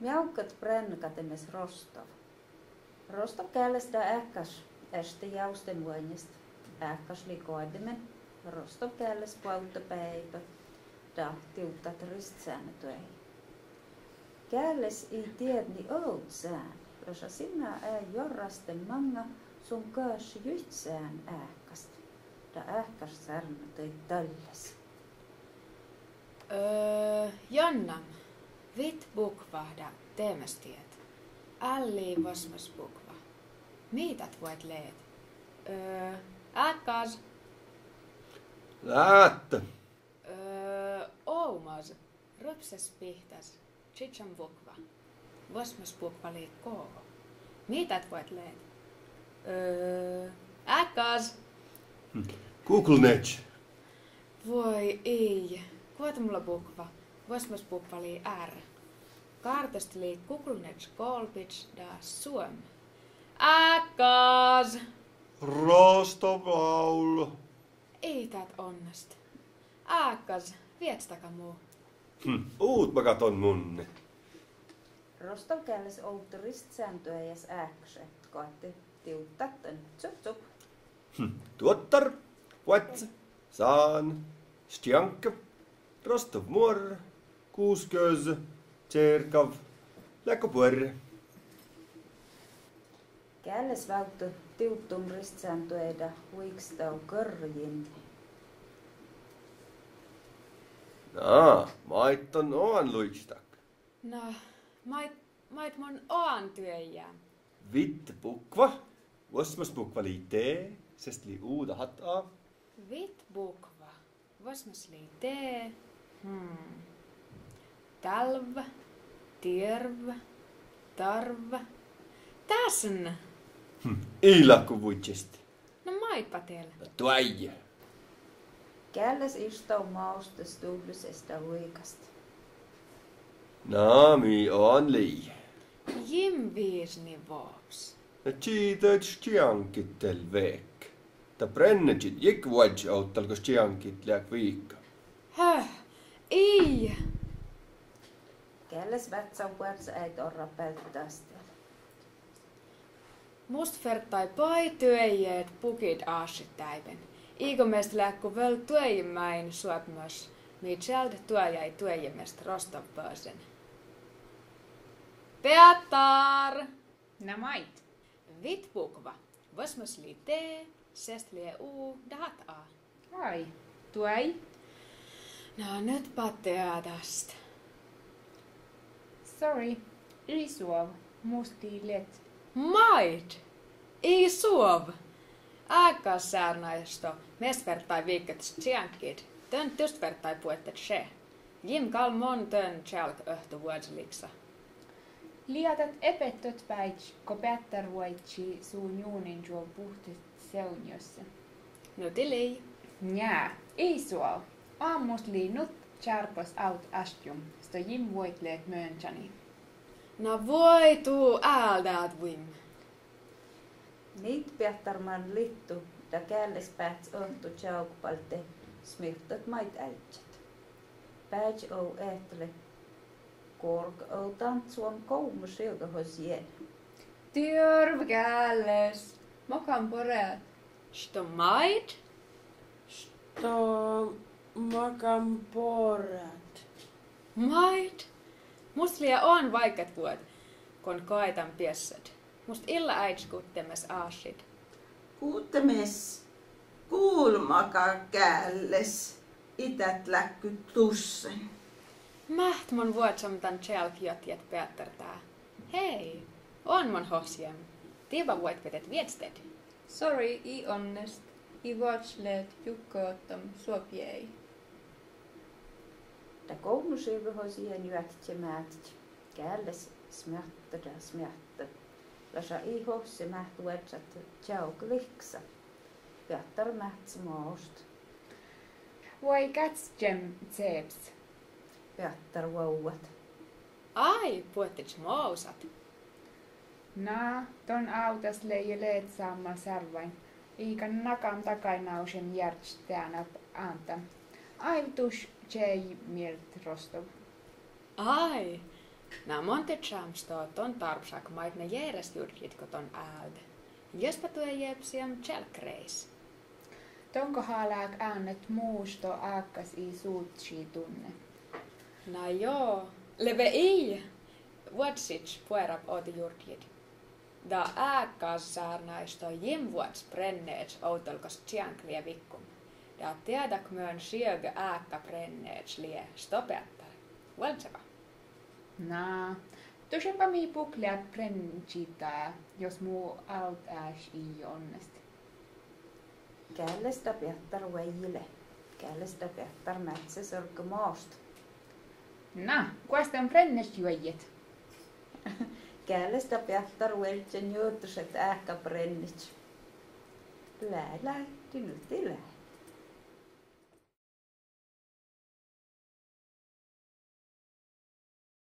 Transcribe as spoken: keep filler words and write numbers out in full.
Mjaugat brennegademes Rostov. Rostov geales da eahkkaš eštejaosten vuoinnjast. Eahkkaš lei goademen. Rostov geales buovddebeaivve. Da divddat ristseannedoai. Geales ii dieđe ni ovddsean, leša sinna eai jorrasten maŋŋa son gaš jitsean eahkast. Da eahkkaš sárnadöid dalles. Öö, Jannan, vitt bukva da deemestiet. Álli vuosmás bukva. Mii dat vuoit leat? Öö, eahkkas. Láhte. Öö, ovmmas, ruopses bihtas, čidžan bukva. Vuosmás bukva lei K. Mii dat vuoit leat? Öö, eahkkas. Kuglneč. Vuoi ii, guođe mulla bukva. Vuosmás bukva lei R. Gártest lei Kuglneč, Golbidž da Suom. Eahkkas. Rostov aul. Ii dat onnest. Eahkkas, viečtaga mu. Hm, uvdmaga don munne. Rostov geales ovddo ristseannedoajas eahkkaše, goahte divddat dan. Cup, cup. Hm, duottar, vuođđe, saan, stjánke, Rostov muorre, Gusgöze, Čerkav, Leaggo buorre. Geales vávddo divddum ristseannedoai da vuigastao gørrojinni. Na, maid don oan luiččat? Na, maid, maid mun oan duojá? Vitte bukva. Vuosmás bukva lei D, sest lei U dahat A. Vitt bukva. Vuosmás lei D. Hm. Dálvva, diervva, dárvva. Dásnna. Hm, ii lahko vuiččat. Na maid bat dál? Na duojá. Geales ištau maoste stuvlluses da vuigast. Na, mii oan lei? Jim viisni vuovs. Na čiidaid stjáŋgit dál veahkit. Da brennedje jekk vuođđi ovddal go stjáŋgit leat viikka. Häh, ii. Geales váccá vuordáid orrabealde dasteal. Mus ferttai bai duojat bukit áššit dáiben. Iigo meast leatgo vel duojin máin suopmos, mii čealdet duojai duojemeast Rostov bösen. Peattar! Na maid. Vitt bukva. Vuosmás lei D, sest lei U dahat A. Ai, duoj. Na, nu bat deađast. Sorry, ii suov, mus lei let. Maid! Ii suov! Eahkkas, sárnaisto, meast ferttai viikka stjáŋgit. Dán dieđusge ferttai buoret še. Jim gal mun dán čealgga öhtovuođđeliksa. Lea dat ebettut báidži go Peattar vuoidji su njunin čuovvu buhtet seunjosse. Nu dii lei. Njá, ii suov. Oan mus lei nu čárbos ávddet áššun, sto jim vuoidit leat mönčani. Na vuoi, du áldát vuim. Miid Peattar man littu, da geales báhce öhttu čeavgbalde smihtet maid áddjat. Bážžet eahtele gorggaovdán suon govmmaširgahožžen. Dierv geales, makan boret. Sto maid? Sto makan boret. Maid? Mus lea oan váikatvuođa, go goitan biesset. Mus ii leat áidžet guttemes áššit. Guttemes, gulmaga geales, ii dat leatge dussen. Máhtte mun vuožžan dan čealggi jottiat Peattar dá. Hei, oan mun hohšian. Diiva vuoibetet viežžet. Sorry, ii onnest. Ii vuožžan leat jukkotan suopjei. Da govmmaširgahožžen juohke mátet. Geales smiehtte da smiehtte. Leša ii hohše máhtte vuožžat čeavggalihkasa. Peattar máhce maošat. Vuoi, gácce čiem čeapas. Peattar vuovvat. Ai, buotteža maošat. Na, don ávddas lei leat sámma sárvain. Iigo nagan dagain ašin jearččat deana ánta. Áivvut dušše čeai miert Rostov. Ai, Na, man det kjamsto don darbšak maid ne jeres jurdjit go don ávde. Jospa tuo jepsiam čelkreis. Donko hálák ávnet mušto ákkas i sutši dunne. Na jo, leve ii. Vuođđič puorab ovdjurdjit. Da ákkas sárnáisto jimvuođas brennejedje ovdal gos čeankvievikkum. Da dieđát mön šiegge ákka brennejedje lie, sto beaddar. Vuolčeva. Na, dušše ba mii bukleat brennidžiid, jos mu ávdás ii onnest. Geallesta beaddar vuoiile. Geallesta beaddar mátsesorge most. Na, guostan brennejedje juojet. Geallesta beaddar vuolgge njutušat ákka brennejedje. Lea, lea, dinuhte lea.